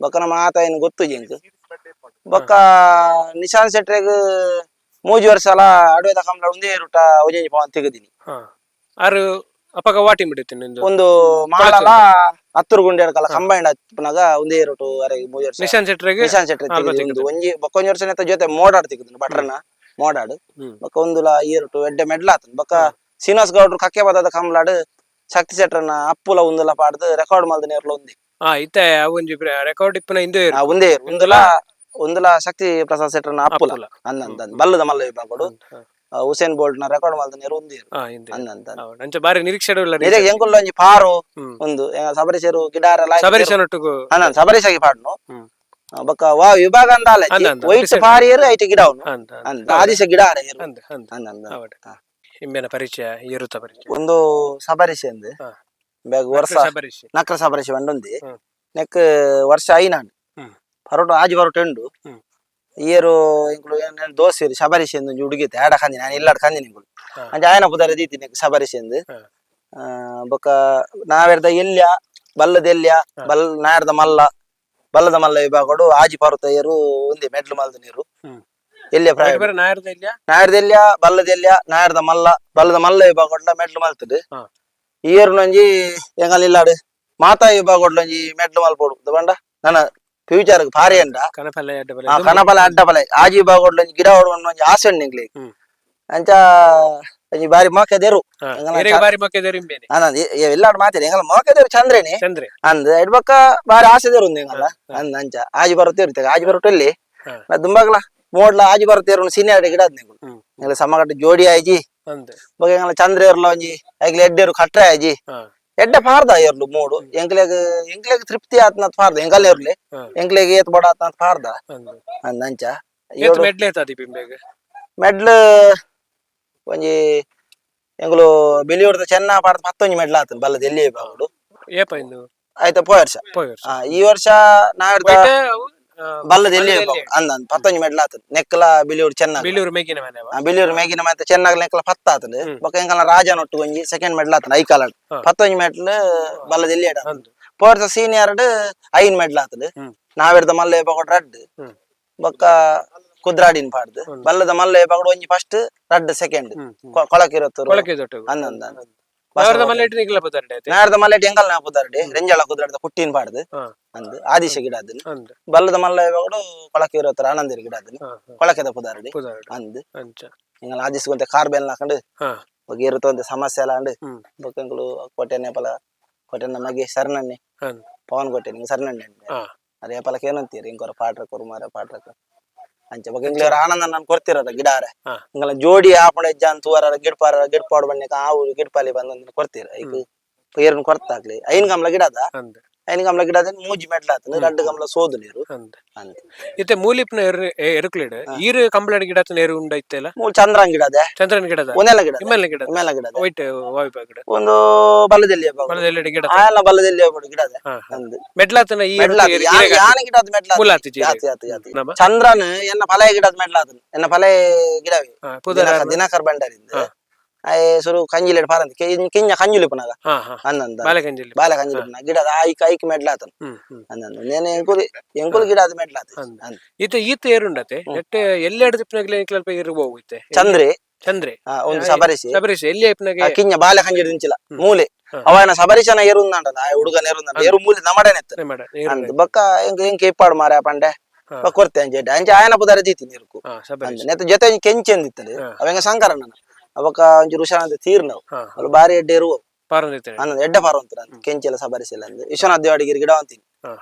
ಬೊಕ್ಕ ನಮ್ಮ ಆತ ಏನು ಗೊತ್ತುಜಿ ಎಂಕ್. ಬೊಕ್ಕ ನಿಶಾಂತ್ ಶೆಟ್ರೆಗ್ 3 ವರ್ಷ ಅಲ ಅಡುವೆದ ಕಂಬ್ಳ ಒಂದೇ ರೂಟ ಒಂಜಿ ಪವನ್ ತೆಗದಿನಿ. ಆರು ಅಪಗ ವಾಟಿ ಬಿಡುತ್ತೀನಿ ನಿಂದು ಒಂದು ಮಾಲಲ ಹತ್ತುರು ಗುಂಡೆ ಕಲ ಕಂಬೈಂಡ್ ಹತ್ಪನಾಗ ಒಂದೇ ರೂಟು ಅರೆ 3 ವರ್ಷ ನಿಶಾಂತ್ ಶೆಟ್ರೆಗ್ ನಿಶಾಂತ್ ಶೆಟ್ರೆ ಅಲ್ಪ ತೆಗದಿ ಒಂಜಿ ಬೊಕ್ಕ ಒಂಜಿ ವರ್ಷ ನೆತ್ತ ಜೊತೆ ಮೋಡಾಡ್ ತೆಗದಿನಿ ಬಟ್ರನ ಮೋಡಾಡು. ಬೊಕ್ಕ ಒಂದುಲ ಈ ರೂಟು ಎಡ್ಡೆ ಮೆಡ್ಲ ಆತನ್. ಬೊಕ್ಕ ಶ್ರೀನಿವಾಸ್ ಗೌಡ್ರು ಕಕ್ಕೆ ಬದದ ಕಂಬ್ಲಾಡು ಶಕ್ತಿ ಶೆಟ್ರನ ಅಪ್ಪುಲ ಒಂದುಲ ಪಾಡ್ದು ರೆಕಾರ್ಡ್ ಮಲ್ದ ನೇರ್ಲ ಒಂದಿ. ಇತ್ತೆ ಒಂಜಿ ರೆಕಾರ್ಡ್ ಇಪ್ಪುನ ಇಂದು ಒಂದೇ ಒಂದುಲ ಒಂದುಲ ಶಕ್ತಿ ಪ್ರಸಾದ್ ಶೆಟ್ರನ ಅಪ್ಪುಲ ಅಪ್ಪುಲ. ಅಂದಂತ ಬಲ್ಲದ ಮಲ್ಲ ವಿಭಾಗಡು ಹುಸೇನ್ ಬೋಲ್ಟ್ ನ ರೆಕಾರ್ಡ್ ಮಲ್ದ ನೇರು ಒಂದೇ ಅಂದಂತ. ಅಂಚ ಬಾರಿ ನಿರೀಕ್ಷೆ ಉಲ್ಲ. ನಿಜ ಎಂಕುಲ್ಲ ಒಂಜಿ ಪಾರು ಒಂದು ಸಬರೀಶರು ಗಿಡಾರ ಸಬರೀಶನೊಟ್ಟುಗು ಅಂದ ಸಬರೀಶಾಗಿ ಪಾಡ್ನು. ಬೊಕ್ಕ ವಾ ವಿಭಾಗ ಅಂದಾಲ ಅಂದ, ವೈಟ್ decide. ಪಾರಿಯರು ಐಟ್ ಗಿಡವನು ಅಂದ ಅಂದ ಆದಿಶ ಗಿಡಾರ ಅಂದ ಅಂದ ಅಂದ. ಹೌದು. ಇಂಬೇನ ಪರಿಚಯ ಏರುತ್ತ ಪರಿಚಯ ಒಂದು ಸಬರೀಶ್ ಅಂದ್ ಬ್ಯಾಗ್ ವರ್ಷ ಸಬರೀಶ್ ನಕ್ರ ಸಬರೀಶ್ ಒಂದೊಂದಿ ನೆಕ್ ವರ್ಷ ಐನಾಂಡ್ ಪರೋಟ ಆಜಿ ಪರೋಟ ಉಂಡು. ಏರು ಇಂಕುಲು ಏನ್ ದೋಸೆ ಶಬರೀಶ್ ಎಂದು ಒಂಜಿ ಹುಡುಗಿ ಆಡ ಕಂದಿನಿ ನಾನು ಇಲ್ಲಾಡ್ ಕಂದಿನಿ ಇಂಕುಲು. ಅಂಚ ಆಯನ ಪುದರ ದೀತಿ ನೆಕ್ ಶಬರೀಶ್ ಎಂದು. ಬೊಕ್ಕ ನಾವೆರ್ದ ಎಲ್ಯ ಬಲ್ಲದ ಎಲ್ಯ ಬಲ್ ನಾಯರ್ದ ಮಲ್ಲ ಬಲ್ಲದ ಮಲ್ಲ ವಿಭಾಗಡು ಆಜಿ ಪರ್ವತ ಏರು ಒಂದೇ ಮೆಡ್ಲು ಮಲ್ದ ನೀರು ಎಲ್ಯ ಪ್ರಾಯ ಬೇರೆ ನಾಯರ್ದ ಇಲ್ಯ ನಾಯರ್ದ ಎಲ್ಯ ಬಲ್ಲದ ಎಲ್ಯ ನಾಯರ್ದ ಮಲ್ಲ ಬಲ್ಲದ ಮಲ್ಲ ವಿಭಾಗಡ್ಲ ಮೆಡ್ಲು ಮಲ್ತದು. ಏರುನೊಂಜಿ ಎಂಗಲ್ ಇಲ್ಲಾಡು ಮಾತಾ ವಿಭಾಗಡ್ಲೊಂಜಿ ಮೆಡ್ಲು ಮಲ್ಪೋಡು ಬಂಡ ನನ್ನ ಫ್ಯೂಚರ್ ಭಾರಿ ಅಂಡ. ಕನಪಲೆ ಅಡ್ಡ ಕನಪಲ ಅಡ್ಡಪಲೆ ಆಜಿ ವಿಭಾಗಡ್ಲೊಂಜಿ ಗಿಡ ಹೊಡುವ ಆಸೆ ಉಂಡು ಎಂಗ್ಲಿಗ್. ಅಂಚ ಒಂಜಿ ಬಾರಿ ಮೋಕೆದೇರು ಬಾರಿ ಮೊಕೆದೇರು ಇಂಬೇನೆ. ಎಲ್ಲಾಡು ಮಾತಾಡಿ ಎಂಗಲ ಮೋಕೆದೇರು ಚಂದ್ರೇನೆ ಚಂದ್ರೆ ಅಂದ್ ಎಡ್ಬಕ್ಕ ಬಾರಿ ಆಸೆ ದೇರು ಉಂದು ಎಂಗಲ ಅಂದ್. ಅಂಚ ಆಜಿ ಬರುತ್ತೆ ಆಜಿ ಬರೋಟಲ್ಲಿ ದುಂಬಾಗ್ಲ ಮೋಡ್ಲ ಆಜಿ ಬರುತ್ತೆ ಸೀನಿಯರ್ ಗಿಡ ಅದ್ ಎಂಗುಲು. ಎಂಗಲ ಸಮಗಟ್ಟ ಜೋಡಿ ಆಯ್ಜಿ ಅಂದ್ ಬೊಕ ಎಂಗಲ ಚಂದ್ರ ಏರ್ಲ ಒಂಜಿ ಐಗ್ಲ ಎಡ್ಡೇರು ಕಟ್ರೆ ಆಯ್ಜಿ ಎಡ್ಡೆ ಪಾರ್ದ ಏರ್ಲು ಮೂಡು ಎಂಕ್ಲೆಗ್ ಎಂಕ್ಲೆಗ್ ತೃಪ್ತಿ ಆತ್ನತ್ ಪಾರ್ದ ಎಂಗಲ್ ಏರ್ಲಿ ಎಂಕ್ಲೆಗ್ ಏತ್ ಬಡ ಆತ್ನತ್ ಪಾರ್ದ ಅಂದ್ ಅಂದ್. ಅಂಚ ಏತ್ ಮೆಡ್ಲೆ ಏತ್ ಇಂಬೇಗ ಮೆಡ್ಲ್ ಒಂಜಿ ಎಂಗುಲು ಬಿಳಿಯೂರ್ದ ಚೆನ್ನ ಪಾಡ್ದ ಪತ್ತೊಂಜಿ ಮೆಡ್ಲ್ ಆತನ್ ಬಲ್ಲದ ಎಲ್ಲಿ ಬಾಗುಡು. ಏಪ ಇಂದು ಆಯ್ತಾ ಪೋಯ ವರ್ಷ. ಪೋಯ್ ವರ್ಷ. ಈ ವರ್ಷ ನಾವೆರ್ದ ಬಲ್ಲದ ಎಲ್ಲಿ ಅಂದ ಅಂದ್ ಪತ್ತೊಂಜಿ ಮೆಡ್ಲ್ ಆತನ್ ನೆಕ್ಕಲ ಬಿಳಿಯೂರು ಚೆನ್ನ ಬಿಳಿಯೂರು ಮೇಗಿನ ಮನೆ ಬಿಳಿಯೂರು ಮೇಗಿನ ಮತ್ತೆ ಚೆನ್ನಾಗ್ ನೆಕ್ಕಲ ಪತ್ತ ಆತನ್. ಬೊಕ್ಕ ಎಂಕಲ್ನ ರಾಜನೊಟ್ಟು ಒಂಜಿ ಸೆಕೆಂಡ್ ಮೆಡ್ಲ್ ಆತನ್ ಐಕಾಲ ಪತ್ತೊಂಜಿ ಮೆಡ್ಲ್ ಬಲ್ಲದ ಎಲ್ಲಿ ಅಂದ್ ಪೋರ್ತ ಸೀನಿಯರ್ 5 ಮೆಡ್ಲ್ ಆತನ್. ನಾವೆರ್ದ ಮಲ್ಲೆ ಬೊಕ್ಕ ರಡ್ಡ್ ಬೊಕ್ಕ ಕುದ್ರಾಡಿನ ಪಾಡ್ದು ಬಲ್ಲದ ಮಲ್ಲೆ ಬೊಕ್ಕ ಒಂಜಿ ಫಸ್ಟ್ ರಡ್ಡ್ ಸೆಕೆಂಡ್ ಕೊಳಕಿರತ್ತೂರು ಕೊಳಕೆ ದೊಟ್ಟು ಅಂದಂದ. ನಾಯರ್ದ ಮಲ್ಲೆ ಇಟ್ಟು ನಿಗ್ಲ ಪದಾರ್ಡೆ ಆಯ್ತು ನಾರ್ದ ಮಲ್ಲೆ ಎಂಕಲ್ ನಾ ಪುದಾರ್ಡೆ ರೆಂಜಾಳ ಕುದ್ರಾಡ್ದ ಕುಟ್ಟಿನ ಪಾಡ್ದು ಅಂದ್ ಆದಿಶ ಗಿಡ ಅದನ್ನ ಅಂದ್ ಬಲ್ಲದ ಮಲ್ಲೆ ಬೊಕ್ಕಡು ಕೊಳಕಿರತ್ತರ ಆನಂದಿರ ಗಿಡ ಅದನ್ನ ಕೊಳಕೆದ ಪುದಾರ್ಡೆ ಪುದಾರ್ಡೆ ಅಂದ್. ಅಂಚ ಎಂಗಲ್ ಆದಿಶ ಗೊಂತೆ ಕಾರ್ ಬೆಲ್ ಹಾಕೊಂಡು ಬೊಕ್ಕ ಇರುತ್ತೊಂತೆ ಸಮಸ್ಯೆ ಎಲ್ಲ ಅಂಡ್ ಬೊಕ್ಕ ಎಂಕುಲು ಕೋಟೆನೆ ಪಲ ಕೋಟೆನ ಮಗೆ ಸರ್ನನ್ನೆ ಅಂದ್ ಪವನ್ ಕೋಟೆ ನಿಂಗೆ ಸರ್ನನ್ನೆ ಅರೆ ಪಲಕ ಏನಂತೀರಿ ಇಂಕೊರ ಪಾಟ್ರ ಕೊರು ಮಾರ ಪಾಟ್ರಕ ಅಂಚ ಬೊಕ್ಕ ಎಂಗ್ಲೇರ್ ಆನಂದ ನಾನು ಕೊಡ್ತಿರಲ್ಲ ಗಿಡಾರೆ ಇಂಗಲ ಜೋಡಿ ಆಪಣ ಹೆಜ್ಜಾನ್ ತೂವರ ಗಿಡ್ಪಾರ ಗಿಡ್ಪಾಡು ಬಣ್ಣಕ್ಕೆ ಆವು ಗಿಡ್ಪಾಲಿ ಬಂದ ಕೊಡ್ತೀರ ಈಗ ಏರ್ನ ಕೊರ್ತಾಗ್ಲಿ ಐನ್ ಗಮ್ಲ ಗಿಡ ಅದ ಅಂದ್ ಐನ್ ಗಮ್ಲ ಗಿಡ ಅದ ಮೂಜಿ ಮೆಟ್ಲ ಆತನ ರಡ್ಡು ಗಮ್ಲ ಸೋದು ನೀರು ಅಂದ್ ಅಂದ್. ಇತ್ತೆ ಮೂಲಿಪ್ನ ಎರುಕ್ಲೇಡ್ ಈರು ಕಂಬಳಡ್ ಗಿಡ ಏರು ಉಂಡ ಇತ್ತೆಲ್ಲ ಮೂಲ್ ಚಂದ್ರನ್ ಗಿಡ ಅದೆ ಚಂದ್ರನ ಗಿಡದ ಒಂದೆಲ್ಲ ಗಿಡ ಇಮ್ಮೆಲ್ಲ ಗಿಡ ಇಮ್ಮೆಲ್ಲ ಗಿಡ ಅದೆ. ವೈಟ್ ವಾಯು ಗಿಡ ಒಂದು ಬಲ್ಲದಲ್ಲಿ ಬಲದೆಲ್ಲೆಡೆ ಗಿಡ ಆಯಲ್ಲ ಬಲ್ಲದಲ್ಲಿ ಗಿಡ ಅದೆ ಅಂದ್ ಮೆಡ್ಲಾತನ ಈ ಮೆಡ್ಲ ಆತು. ಯಾನ ಗಿಡ ಅದು ಮೆಡ್ಲ ಆತು. ಮೂಲಾತಿ ಜೀರಿಗೆ. ಯಾತಿ, ಯಾತಿ, ಯಾತಿ. ನಮ್ಮ? ಚಂದ್ರನ್ ಎನ್ನ ಫಲ ಗಿಡದ ಮೆಡ್ಲ ಆತನು ಎನ್ನ ಫಲ ಗಿಡವೇ ಪುದರ ದಿನಕರ್ ಭಂಡಾರಿಂದ ಆಯೆ ಸುರು ಕಂಜಿಲೇಡ್ ಪಾರಂತ ಕಿಂಜ ಕಂಜುಲಿ ಪುನಗ ಅಂದಂದ ಬಾಲಕಂಜಲಿ ಬಾಲ ಕಂಜುಲಿ ಪುನಗ ಗಿಡದ ಐಕ್ ಐಕ್ ಮೆಡ್ಲ ಆತನು ಅಂದಂದ ನೇನೆ ಎಂಕುಲಿ ಎಂಕುಲು ಗಿಡ ಅದು ಮೆಡ್ಲ ಆತು ಅಂದ್. ಇತ್ತೆ ಈತ ಏರುಂಡತೆ ನೆಟ್ ಎಲ್ಲೆಡು ತಿಪ್ಪನಾಗ್ಲೆ ಎಂಕ್ಲಲ್ಪ ಏರು ಹೋಗುತ್ತೆ ಚಂದ್ರೆ ಚಂದ್ರೆ ಒಂದು ಸಬರಿಸಿ ಸಬರೀಶ್ ಎಲ್ಲಿ ಐಪ್ನಾಗೆ ಕಿಂಜ ಬಾಲ ಕಂಜಿಡಿ ದಿಂಚಿಲ ಮೂಲೆ ಅವನ ಸಬರೀಶನ ಏರುಂದಾಂಡಲ್ಲ ಆ ಹುಡುಗನ ಏರುಂದಾಂಡ ಏರು ಮೂಲೆ ನಮಡನೆ ಮಾಡ ಅಂದ್. ಬೊಕ್ಕ ಎಂಕ್ ಎಂಕ್ ಇಪ್ಪಾಡು ಮಾರ ಪಂಡೆ ಬೊಕ್ಕ ಕೊರ್ತೆ ಅಂಚೆ ಅಂಚೆ ಆಯನ ಪುದಾರ ದೀತಿ ನೀರುಕು ಸಬರೀಶ್ ಅಂದ್. ನೆತ್ತ ಜೊತೆ ಒಂಜಿ ಕೆಂಚಿ ಅಂದಿತ್ತದು ಅವೆಂಗ ಶಂಕರಣ್ಣನ ಅವಕ್ಕ ಒಂಜಿ ಋಷಾನಂದ ತೀರ್ನವು ಅವ್ಲು ಬಾರಿ ಎಡ್ಡೆ ಇರುವ ಪಾರಂದಿತ್ತೇನೆ ಅಂದ್ ಎಡ್ಡೆ ಪಾರ ಅಂತಾರೆ ಕೆಂಚಿ ಎಲ್ಲ ಸಬರಿಸಿಲ್ಲ ಅಂದ್ ವಿಶ್ವನಾಥ್ ದೇವಾಡಿಗಿರಿ ಗಿಡ ಅಂತೀನಿ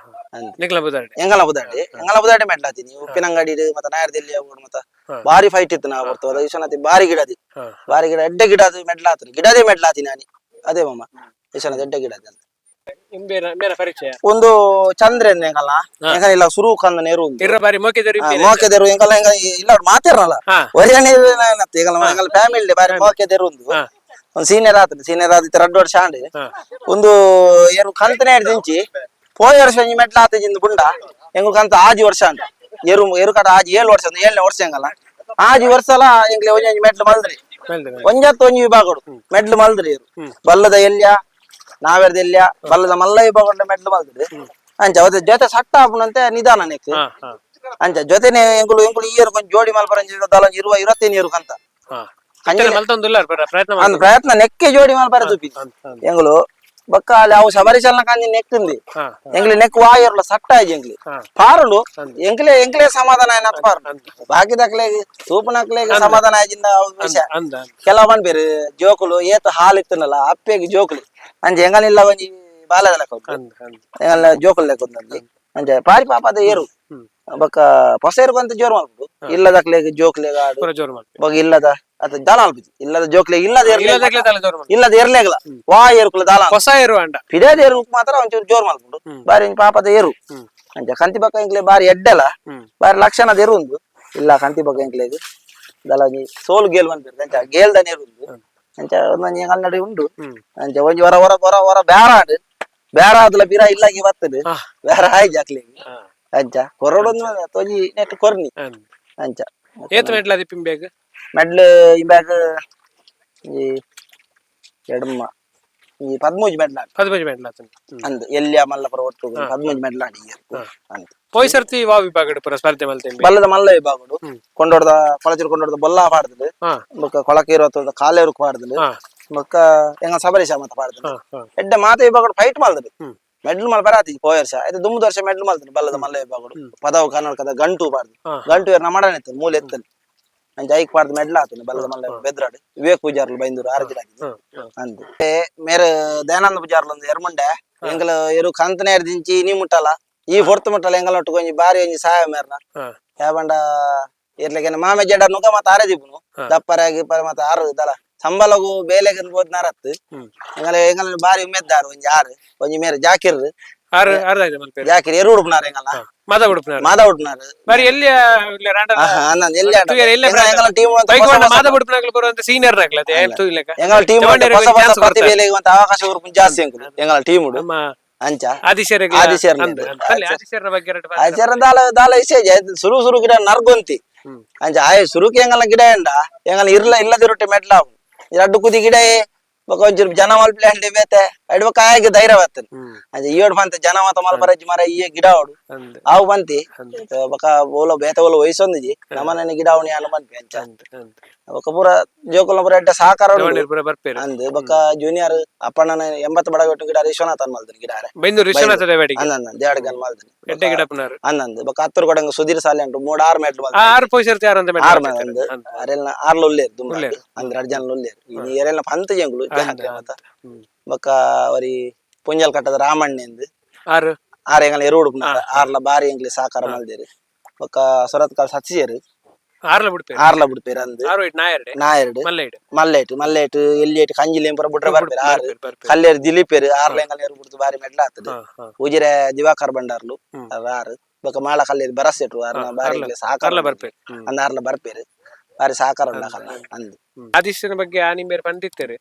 ಅಂದ್. ನಿಕ್ಲ ಬುದಾರ್ಡೆ ಎಂಗಲ ಬುದಾಡಿ ಎಂಗಲ ಬುದಾಡಿ ಮೆಟ್ಲಾತೀನಿ ಉಪ್ಪಿನಂಗಡಿ ಮತ್ತೆ ನಾಯರ್ದಿಲ್ಲಿ ಅವ್ರು ಮತ್ತೆ ಬಾರಿ ಫೈಟ್ ಇತ್ತು ನಾವು ಬರ್ತದ ವಿಶ್ವನಾಥ್ ಬಾರಿ ಗಿಡದಿ ಬಾರಿ ಗಿಡ ಎಡ್ಡೆ ಗಿಡ ಅದು ಮೆಟ್ಲಾತೀನಿ ಗಿಡದೇ ಮೆಟ್ಲಾತೀನಿ ನಾನು ಅದೇ ಮಾಮ ವಿಶ್ವನಾಥ್ ಎಡ್ಡೆ ಗಿಡ ಅದು ಇಂಬೇನ ಇಂಬೇನ ಪರಿಚಯ ಒಂದು ಚಂದ್ರೆ ಎಂಕಲ್ಲ ಎಂಕಲ್ಲ ಇಲ್ಲ ಸುರು ಕಂದ ನೇರು ಉಂದು. ಇರ್ರ ಬಾರಿ ಮೋಕೆದೇರು ಮೋಕೆದೇರು ಎಂಕಲ್ಲ ಎಂಕ ಇಲ್ಲ ಮಾತಿರಲ್ಲ ಒರಿಯಣೆ ಎಂಕಲ್ಲ ಎಂಕಲ್ಲ ಫ್ಯಾಮಿಲಿ ಬಾರಿ ಮೋಕೆದೇರು ಉಂದು. ಒಂದು ಸೀನಿಯರ್ ಆತನ ಸೀನಿಯರ್ ಆದಿತ್ತ ರಡ್ಡು ವರ್ಷ ಆಂಡ್. ಒಂದು ಏರು ಕಂತನೇ ಹಿಡ್ದಿಂಚಿ ಪೋಯ ವರ್ಷ ಒಂಜಿ ಮೆಟ್ಲ ಆತಜಿಂದ ಬುಂಡ ಎಂಗು ಕಂತ ಆಜಿ ವರ್ಷ ಅಂಡ ಎರು ಎರು ಕಟ ಆಜಿ 7 ವರ್ಷ, 7ನೇ ವರ್ಷ ಎಂಗಲ್ಲ ಆಜಿ ವರ್ಷ ಅಲ್ಲ ಎಂಗ್ಲೆ ಒಂಜಿ ಒಂಜಿ ಮೆಟ್ಲು ಮಲ್ದ್ರಿ. ಒಂಜತ್ತು ಒಂಜಿ ವಿಭಾಗಡು ಮೆಟ್ಲು ಮಲ್ದ್ರಿ. ಬಲ್ಲದ ಎಲ್ಯ ನಾವೆರ್ದ ಎಲ್ಯ ಬಲ್ಲದ ಮಲ್ಲ ವಿಭಾಗ ಮೆಟ್ಲು ಮಲ್ದ್ರಿ. ಅಂಚ ಅವತ್ತು ಜೊತೆ ಸಟ್ಟ ಆಪುನಂತೆ ನಿಧಾನ ನೆಕ್. ಹಾ ಹಾ ಅಂಚ ಜೊತೆನೆ ಎಂಕುಲು ಎಂಕುಲು ಈ ಕೊಂಚ ಜೋಡಿ ಮಲ್ಪರಂಜಿ ದಾಲ ಇರುವ ಇರತ್ತೇನು ಇರು ಕಂತ. ಇತ್ತನೆ ಮಲ್ತೊಂದುಲ್ಲ ಪ್ರಯತ್ನ. ಅಂದ್ ಪ್ರಯತ್ನ ನೆಕ್ಕೆ ಜೋಡಿ ಮಲ್ಪರ ತುಪಿ ಎಂಗುಲು ಬೊಕ್ಕ ಅಲ್ಲಿ ಅವು ಶಬರಿಶಲ್ನ ಕಾಂಜಿ ನೆಕ್ಕಿಂದಿ. ಎಂಗ್ಲಿ ನೆಕ್ ವಾಯರ್ಲ ಸಟ್ಟ ಆಯ್ಜಿ ಎಂಗ್ಲಿ ಪಾರುಲು ಎಂಕ್ಲೆ ಎಂಕ್ಲೆ ಸಮಾಧಾನ ಆಯ್ನತ್ ಪಾರು ಬಾಕಿದಕ್ಲೆ ತೂಪನಕ್ಲೆ ಸಮಾಧಾನ ಆಯ್ಜಿಂದ ಅವು ವಿಷಯ. ಅಂದ ಕೆಲವು ಪನ್ಪೆರ್ ಜೋಕುಲು ಏತ್ ಹಾಲು ಇತ್ತನಲ್ಲ ಅಪ್ಪೆಗ್ ಜೋಕುಲು ಅಂಚ ಎಂಗಲಿಲ್ಲ ಒಂಜಿ ಬಾಲದ ಲೆಕ್ಕ ಉಂಡು. ಅಂದ ಅಂದ ಎಂಗಲ್ನ ಜೋಕುಲು ಲೆಕ್ಕ ಉಂಡು ಅಂಚ ಪಾರಿ ಪಾಪ ಅದ ಏರು ಬೊಕ್ಕ ಪೊಸ ಏರುಗಂತ ಜೋರು ಮಲ್ಪುಡು ಇಲ್ಲದಕ್ಲೆಗ್ ಜೋಕ್ಲೆಗ್ ಆಡು. ಪೂರ ಜೋರು ಮಲ್ಪೆ. ಬೊಕ್ಕ ಇಲ್ಲದ ಅತ್ತ ದಾಲ ಅಲ್ಪುಜಿ ಇಲ್ಲದ ಜೋಕ್ಲೆಗ್ ಇಲ್ಲದ ಏರ್ಲೆ ಇಲ್ಲದಕ್ಲೆ ದಾಲ ಜೋರು ಮಲ್ಪೆ. ಇಲ್ಲದ ಏರ್ಲೆಗ್ಲ ವಾ ಏರುಕುಲ ದಾಲ. ಹೊಸ ಏರು ಅಂಡ. ಪಿದಾದ ಏರು ಮಾತ್ರ ಒಂಚೂರು ಜೋರು ಮಲ್ಪುಡು ಬಾರಿ ಒಂಜಿ ಪಾಪದ ಏರು. ಅಂಚ ಕಂತಿ ಬೊಕ್ಕ ಎಂಕ್ಲೆ ಬಾರಿ ಎಡ್ಡೆಲ ಬಾರಿ ಲಕ್ಷಣದ ಏರು ಉಂದು ಇಲ್ಲ. ಕಂತಿ ಬೊಕ್ಕ ಎಂಕ್ಲೆಗ್ ದಾಲ ಒಂಜಿ ಸೋಲು ಗೇಲ್ ಪನ್ಪೆರ್ ಅಂಚ ಗೇಲ್ದ ನೀರು ಉಂದು. ಅಂಚ ಒಂದೊಂಜಿ ಕನ್ನಡಿ ಉಂಡು. ಅಂಚ ಒಂಜಿ ಹೊರ ಹೊರ ಹೊರ ಹೊರ ಬ್ಯಾರ ಆಡ್ ಬ್ಯಾರ ಆದ್ಲ ಪಿರ ಇಲ್ಲಾಗಿ ಬರ್ತದೆ ಬ್ಯಾರ ಆಯ್ಜ ಅಕ್ಲೆಗ್. ಅಂಚ ಕೊರಡೊಂದು ತೊಜಿ ನೆಟ್ ಕೊರ್ನಿ. ಅಂಚ ಏತ್ ಮೆಟ್ಲ ಅದಿ ಪಿಂಬ್ಯಾಗ್? ಮೆಡ್ಲ್ ಇಂಬ್ಯಾಗ್ ಈ ಎಡಮ್ಮ ಈ 13 ಮೆಡ್ಲ್ ಆಡ್. 13 ಮೆಟ್ಲ ಆತನ. ಅಂದ್ ಎಲ್ಲಿಯ ಮಲ್ಲಪುರ ಒಟ್ಟು 13 ಮೆಡ್ಲ್ ಆಡಿ ಅಂತ. ಪೋಯ್ ಸರ್ತಿ ವಾ ವಿಭಾಗಡ್ ಪೂರ ಸ್ಪರ್ಧೆ ಮಲ್ತೆ? ಬಲ್ಲದ ಮಲ್ಲ ವಿಭಾಗಡು ಕೊಂಡೋಡ್ದ ಕೊಳಚೂರು ಕೊಂಡೋಡ್ದ ಬೊಲ್ಲ ಪಾಡ್ದದು. ಬೊಕ್ಕ ಕೊಳಕೀರು ಅಥವಾ ಕಾಲೇರು ಪಾಡ್ದದು. ಬೊಕ್ಕ ಎಂಗ ಸಬರೀಶ ಮತ್ತ ಪಾಡ್ದದು. ಹಾ ಹಾ ಎಡ್ಡೆ ಮಾತ ವಿಭಾಗಡು ಫೈಟ್ ಮಲ್ದದು ಮೆಡ್ಲ್ ಮಲ್ಪರ ಆತಿ. ಪೋಯ ವರ್ಷ ಆಯ್ತು ದುಮ್ಮದ ವರ್ಷ ಮೆಡ್ಲ್ ಮಲ್ತನು ಬಲ್ಲದ ಮಲ್ಲ ವಿಭಾಗಡು ಪದವು ಕರ್ನಾಟಕದ ಗಂಟು ಪಾಡ್ದು. ಗಂಟು ಏರ್ ನಮ್ಮಡನೆ ಇತ್ತು ಮೂಲೆ ಎತ್ತನು. ಅಂಚ ಐಕ್ ಪಾಡ್ದು ಮೆಡ್ಲ್ ಆತನು ಬಲ್ಲದ ಮಲ್ಲ ಬೆದ್ರಾಡು ವಿವೇಕ್ ಪೂಜಾರ್ಲು ಬೈಂದೂರು ಆರತಿ ಅಂದ್ ಮೇರೆ ದಯಾನಂದ ಪೂಜಾರ್ಲು ಒಂದು ಎರ್ಮುಂಡೆ ಎಂಗಲ ಎರು ಕಂತನೇ ದಿಂಚಿ ನೀ ಮುಟ್ಟಲ್ಲ ಈ ಹೊರ್ತು ಮುಟ್ಟಲ್ಲ ಎಂಗಲ ಒಟ್ಟು ಒಂಜಿ ಬಾರಿ ಒಂಜಿ ಸಹಾಯ ಮೇರ್ನ. ಯಾವಂಡ ಇರ್ಲಿಕ್ಕೆ ಮಾಮೆ ಜಡ ನುಗ ಮತ್ತ ಆರೆ ದಿಪ್ಪುನು ದಪ್ಪರಾಗಿ ಪರ ಮತ್ತ ಆರು ದಲ ಸಂಬಳಗು ಬೇಲೆಗೆ ಬೋದ್ನಾರತ್ತು. ಎಂಗಲ ಎಂಗಲ ಬಾರಿ ಉಮ್ಮೆದ್ದಾರು ಒಂಜಿ ಆರು ಒಂಜಿ ಮೇರೆ ಜಾಕಿರ್. ಆರು ಆರು ಆಯ್ತು ಮಲ್ಪೆ. ಜಾಕಿರ್ ಎರು ಉಡುಪುನಾರು ಎಂಗಲ. ಮಾದ ಉಡುಪುನಾರು. ಮಾದ ಉಡುಪುನಾರು. ಬಾರಿ ಎಲ್ಲಿ ಎಲ್ಲಿ ಎಂಗಲ ಟೀಮ್. ಮಾದ ಉಡುಪನಾಗ್ಲು ಬರುವಂತ ಸೀನಿಯರ್ ನಾಗ್ಲ ಅದೇ ತೂಯ್ಲೆಕ. ಎಂಗಲ ಟೀಮ್ ಹೊಸ ಹೊಸ ಪ್ರತಿಭೆಲೆಗೆ ಮತ್ತೆ ಅವಕಾಶ ಕೊರ್ಪುನ ಜಾಸ್ತಿ ಎಂಕುಲು ಎಂಗಲ ಟೀಮ್ ಉಡು. ನಮ್ಮ ಅಂಚ ಆದಿಶೇರ್ಗ್ ಆದಿಶೇರ್ನ ಅಂದ್ ಅಂದ್ ಆದಿಶೇರ್ನ ಬಗ್ಗೆ ಎರಡು ಮಾತು. ಆಚಾರ ದಾಲ ದಾಲ ಇಸೇಜ ಸುರು ಸುರು ಗಿಡ ನರ್ಗೊಂತಿ. ಅಂಚ ಆಯ್ ಸುರುಕಿ ಎಂಗಲ ಗಿಡ ಎಂಡ ಎಂಗಲ ಇರ್ಲ ಇಲ್ಲದಿರೊಟ್ಟೆ ಮೆಟ್ಲ ರಡ್ಡು ಕುದಿ ಗಿಡ ಬೊಕ ಒಂಚೂರು ಜನ ಮಲ್ಪಲೆ ಅಂಡೆ ಬೇತೆ ಅಡ್ಬಕ ಆಯ್ಗೆ ಧೈರ್ಯ ಬರ್ತದೆ. ಅಂಚ ಈಯೋಡು ಪಂತ ಜನ ಮಾತ ಮಲ್ಪರಜ್ಜಿ ಮರ ಈ ಗಿಡ ಅವಡು ಅಂದ್ ಅವು ಬಂತಿ ಬೊಕ ಓಲ ಬೇತೆ ಓಲ ವಯಸ್ಸೊಂದಿಜಿ ನಮ್ಮನೆ ಗಿಡ ಅವನಿ ಅನ್ನು ಪನ್ಪಿ. ಅಂಚ ಅಂದ್ ಅಂದ್ ಬೊಕ ಪೂರ ಜೋಕುಲ್ನ ಪೂರ ಎಡ್ಡೆ ಸಹಕಾರ ಉಂಡು. ಜವಣ್ಯರು ಪೂರ ಬರ್ಪೇರು. ಅಂದ್ ಬೊಕ ಜೂನಿಯರ್ ಅಪ್ಪಣ್ಣನ 80 ಬಡಗಟ್ಟು ಗಿಡ ವಿಶ್ವನಾಥನ್ ಮಲ್ದನ್ ಗಿಡ ಬೈಂದೂರು ವಿಶ್ವನಾಥ ದೇವಾಡಿಗೆ. ಅಂದ ದೇವಾಡಿಗನ್ ಮಲ್ದನ್. ಎಡ್ಡೆ ಗಿಡ ಪುನಾರು. ಅಂದಂದು ಬೊಕ ಹತ್ತರು ಕೊಡಂಗ ಸುಧೀರ್ ಸಾಲೆ ಉಂಟು ಮೂಡ್ ಆರು ಮೆಟ್ಲು ಆ ಆರು ಪೋಷರ್ತಿ ಯಾರು ಅಂತ ಆರು ಮೇಲ್ ಅಂದ್ ಅರೆಲ್ನ ಆರ್ಲ ಉಲ್ಲೇರು ದುಂಬ ಅಂದ್ರೆ ಅರ್ಜನ್ ಉಲ್ಲೇರು ಇನಿ ಎರೆಲ್ನ ಪಂತ ಜಂಗುಲು ಜಾತ್ರೆ ಮತ. ಬೊಕ ಅವರಿ ಪುಂಜಲ್ ಕಟ್ಟದ ರಾಮಣ್ಣೆಂದು. ಆರು ಆರು ಎಂಗಲ ಎರು ಉಡುಪುನ ಆರ್ಲ ಬಾರಿ ಎಂಗ್ಲಿ ಸಹಕಾರ ಮಲ್ದೇರು. ಬೊಕ ಸುರತ್ಕಲ್ ಸಚಿಯರು. ಆರ್ಲ ಬಿಡ್ಪೇರು. ಆರ್ಲ ಬಿಡ್ಪೇರು ಅಂದ್. ಆರು ಇಟ್ಟು ನಾಯರ್ಡೆ. ನಾಯರ್ಡು. ಮಲ್ಲ ಇಡು. ಮಲ್ಲೇಟು ಮಲ್ಲೇಟು ಎಲ್ಲಿ ಕಂಜಿಲಿ ಪೂರ ಬಿಟ್ರೆ ಬರ್ಪೇರು ಆರು. ಬರ್ಪೇರು. ಕಲ್ಲೇರು ದಿಲೀಪೇರು ಆರ್ಲ ಎಂಗಲ ಎರು ಬಿಡ್ತು ಬಾರಿ ಮೆಡ್ಲ ಆತದೆ. ಹಾ ಹಾ ಉಜಿರೆ ದಿವಾಕರ್ ಭಂಡಾರ್ಲು ಆರು. ಬೊಕ ಮಾಳ ಕಲ್ಲೇರು ಬರಸೆಟ್ರು ಆರ್ನ ಬಾರಿ ಎಂಗ್ಲಿ ಸಹಕಾರ. ಆರ್ಲ ಬರ್ಪೇರು. ಅಂದ್ ಆರ್ಲ ಬರ್ಪೇರು ಬಾರಿ ಸಹಕಾರ ಉಂಡು ಅಕಲ್ನ ಅಂದ್. ಆದಿಶನ ಬಗ್ಗೆ ಆ ನಿಂಬೇರು ಪಂಡಿತ್ತೇರು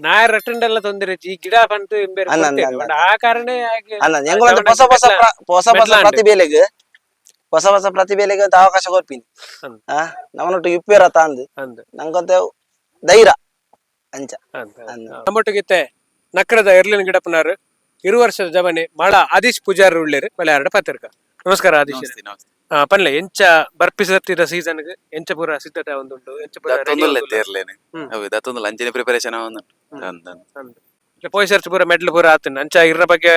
ನಾಯರ್ ರಟ್ಟಂಡೆಲ್ಲ ತೊಂದರೆ ಈ ಗಿಡ ಪಂತು ಇಂಬೇರು ಅಂದ್ ಅಂದ್ ಕೊಡ್ತೇರು. ಅಂದ್. ಪಂಡ ಆ ಕಾರಣ ಹಾಗೆ ಅಂದ್ ಎಂಗುಲಂತ ಹೊಸ ಹೊಸ ಹೊಸ ಹೊಸ ಮೆಟ್ಲ ಪ್ರತಿಭೆಲೆಗ್ ಹೊಸ ಹೊಸ ಪ್ರತಿಭೆಲೆಗ್ ಅಂತ ಅವಕಾಶ ಕೊರ್ಪಿನಿ. ಅಂದ್. ಆ ನಮ್ಮನೊಟ್ಟು ಇಪ್ಪೇರ ಅಂದ್. ಅಂದ್. ನಂಗೊಂತ ಧೈರ್ಯ ಅಂಚ. ಅಂದ್. ಅಂದ್. ನಮ್ಮೊಟ್ಟಿಗಿತ್ತೆ ನಕ್ರದ ಎರ್ಲಿನ ಗಿಡಪ್ಪನವರು ಇರು ವರ್ಷದ ಜವನೆ ಮಾಳ ಆದೀಶ್ ಪೂಜಾರಿ ಉಳ್ಳೇರು ಮಲಯಾಳ ಪತ್ರಿಕ. ನಮಸ್ಕಾರ ಆದೀಶ್. ನಮಸ್ತೆ ನಮಸ್ತೆ. ಪನ್ಲೆ ಎಂಚ ಬರ್ಪಿಸತ್ತಿದ ಸೀಸನ್ ಎಂಚ ಪೂರ ಸಿದ್ಧತೆ ಒಂದುಂಟು ಎಂಚ ಪೂರ ready ದತ್ತೊಂದುಲ್ಲ ಒಂದುಲ್ಲ? ತೇರ್ಲೇನೆ. ಅವು ದತ್ತೊಂದುಲ್ಲ ಅಂಚನೆ ಪ್ರಿಪರೇಷನ್ ಅವನು ಅಂದ. ಅಂದ್. ಪೋಯ್ ಸರ್ತಿ ಪೂರ ಮೆಡ್ಲ್ ಪೂರ ಆತನ ಅಂಚ ಇರ್ನ ಬಗ್ಗೆ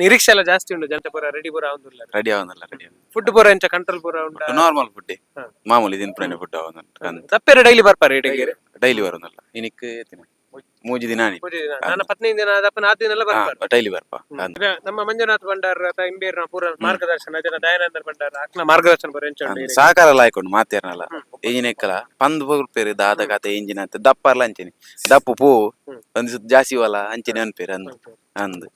ನಿರೀಕ್ಷೆ ಎಲ್ಲ ಜಾಸ್ತಿ ಉಂಟು ಜನತೆ ಪೂರ ರೆಡಿ ಪೂರ ಒಂದುಲ್ಲ. ರೆಡಿ ಅವನಲ್ಲ ರೆಡಿ. ಫುಡ್ ಪೂರ ಎಂಚ ಕಂಟ್ರೋಲ್ ಪೂರ ಉಂಟಾ? ನಾರ್ಮಲ್ ಫುಡ್ ಮಾಮೂಲಿ ದಿನ ಫುಡ್ ಅವನು ಅಂದ. ತಪ್ಪೇರೆ ಡೈಲಿ ಬರ್ಪಾರೆ ಇಡಂಗೇರಿ? ಡೈಲಿ ಬರೋದಲ್ಲ ಇನಿಕ್ ಮೂಜಿ ದಿನ ಆಣಿ. ನನ್ನ ಪತ್ನಿ ದಿನ ದಪ್ಪನ ಆ ದಿನ ಎಲ್ಲ ಬರ್ಪಾರೆ. ಡೈಲಿ ಬರ್ಪ ಅಂದ್. ಈಗ ನಮ್ಮ ಮಂಜುನಾಥ್ ಭಂಡಾರ್ ಅಥವಾ ಇಂಬೇರ್ನ ಪೂರ ಮಾರ್ಗದರ್ಶನ ಜನ ದಯಾನಂದ ಭಂಡಾರ್ ಅಕ್ನ ಮಾರ್ಗದರ್ಶನ ಪೂರ ಎಂಚ ಉಂಟು ಇರೆಗ್? ಸಹಕಾರ ಲಾಯ್ಕೊಂಡು ಮಾತೇರ್ನಲ್ಲ ಎಂಜಿನ ಎಕ್ಕಲ ಪಂದ್ ಪೇರು ದಾದ ಕತೆ ಎಂಜಿನ ಅಂತ ದಪ್ಪರ್ಲ ಅಂಚೆನೆ ದಪ್ಪು ಪೂ ಒಂದ್ ಸುತ್ತ ಜಾಸ್ತಿ ವಲ ಅಂಚೆನೆ ಅನ್ಪೇರು ಅಂದ್ ಅಂದ್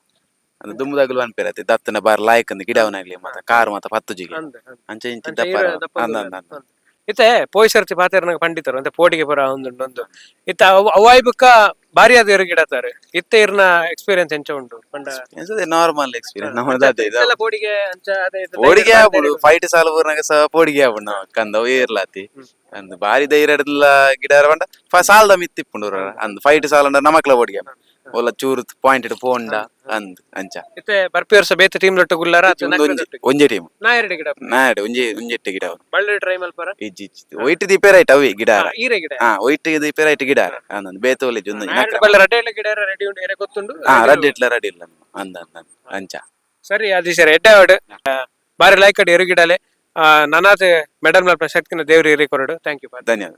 ಅಂದ್ ದುಮ್ಮದಾಗಲು ಅನ್ಪೇರು ಅತ್ತೆ ದತ್ತನ ಬಾರ್ ಲಾಯ್ಕ್ ಅಂದ್ ಗಿಡವನಾಗ್ಲಿ ಮತ್ತ ಕಾರ್ ಮತ್ತ ಪತ್ತು ಜಿಗಿ ಅಂದ್ ಅಂದ್. ಅಂಚೆ ಇಂಚೆ ಅಂಚೆ ದಪ್ಪರ ಇರ ದಪ್ಪ ಅಂದ್ ಉಂಡು. ಅಂದ್ ಅಂದ್. ಅಂದ್. ಇತ್ತೆ ಪೋಯ್ ಸರ್ತಿ ಪಾತೆರ್ನಾಗ ಪಂಡಿತರು ಅಂತೆ ಪೋಟಿಗೆ ಪುರ ಒಂದುಂಡು ಒಂದು ಇತ್ತ ಅವಾಯ್ ಬುಕ್ಕ ಭಾರಿ ಅದು ಎರುಗಿಡತಾರೆ. ಇತ್ತೆ ಇರ್ನ ಎಕ್ಸ್ಪೀರಿಯನ್ಸ್ ಎಂಚ ಉಂಡು ಪಂಡ? ನಾರ್ಮಲ್ ಎಕ್ಸ್ಪೀರಿಯನ್ಸ್ ನಮ್ಮ ಅದೇ ಇದು. ಇತ್ತೆಲ್ಲ ಪೋಡಿಗೆ ಅಂಚ ಅದೇ ಇದು. ಪೋಡಿಗೆ ಆಪುಡು, ಫೈಟ್ ಸಾಲ ಊರ್ನಾಗ ಸಹ ಪೋಡಿಗೆ ಆಪುಡು. ನಾವು ಕಂದ ಏರ್ಲಾತಿ ಅಂದ್ ಬಾರಿ ಧೈರ್ಯ ಹಿಡ್ದಲ್ಲ ಗಿಡ ಪಂಡ ಸಾಲ್ದ ಮಿತ್ತಿಪ್ಪುಂಡು ಅಂದ್. ಫೈಟ್ ಸಾಲ ನಮಕ್ಲ ಪೋಡಿಗೆ ಒಲ್ಲ ಚೂರು ಪಾಯಿಂಟ್ ಇಟ್ಟು ಪೋಂಡ ಅಂದ್ ಅಂಚ. ಇತ್ತೆ ಬರ್ಪಿ ವರ್ಷ ಬೇತೆ ಟೀಮ್ ಲೊಟ್ಟು ಗುಲ್ಲಾರ? ಒಂದು ಒಂಜಿ ಒಂಜೆ ಟೀಮ್. ನಾ ಎರಡು ಗಿಡ. ನಾಡ್ ಒಂಜಿ ಒಂಜೆಟ್ಟ ಗಿಡ ಅವ್ರು. ಬಳ್ಳಿ ಟ್ರೈ ಮಲ್ಪರ? ಇಜ್ಜಿ ಇಜ್ಜಿ, ಒಯ್ಟ್ ದೀಪೆ ರೈಟ್ ಅವಿ ಗಿಡ. ಈರೆ ಗಿಡ. ಹಾ, ಒಯ್ಟ್ ದೀಪೆ ರೈಟ್ ಗಿಡ ಅಂದ್ ಬೇತೋಲಿ ಒಂದೊಂಜಿ. ನಾಯೆರಡು ಬಳ್ಳಿ ರಡ್ಡೆ ಇಲ್ಲ ಗಿಡ ರೆಡಿ ಉಂಡು, ಎರೆ ಗೊತ್ತುಂಡು. ಹಾ, ರಡ್ಡಿ ಇಟ್ಲ ರೆಡಿ ಇಲ್ಲ ಅಂದ ಅಂದ ಅಂಚ. ಸರಿ ಆದೀಶರ್, ಎಡ್ಡೆ ಆವಡ್, ಬಾರಿ ಲೈಕ್ ಅಡ್ ಎರುಗಿಡಲೆ. ನನಾತ್ ಮೆಡಲ್ ಮಲ್ಪನ ಶಕ್ತಿನ ದೇವ್ರು ಇರಿ ಕೊರಡು. Thank you. ಧನ್ಯವಾದ.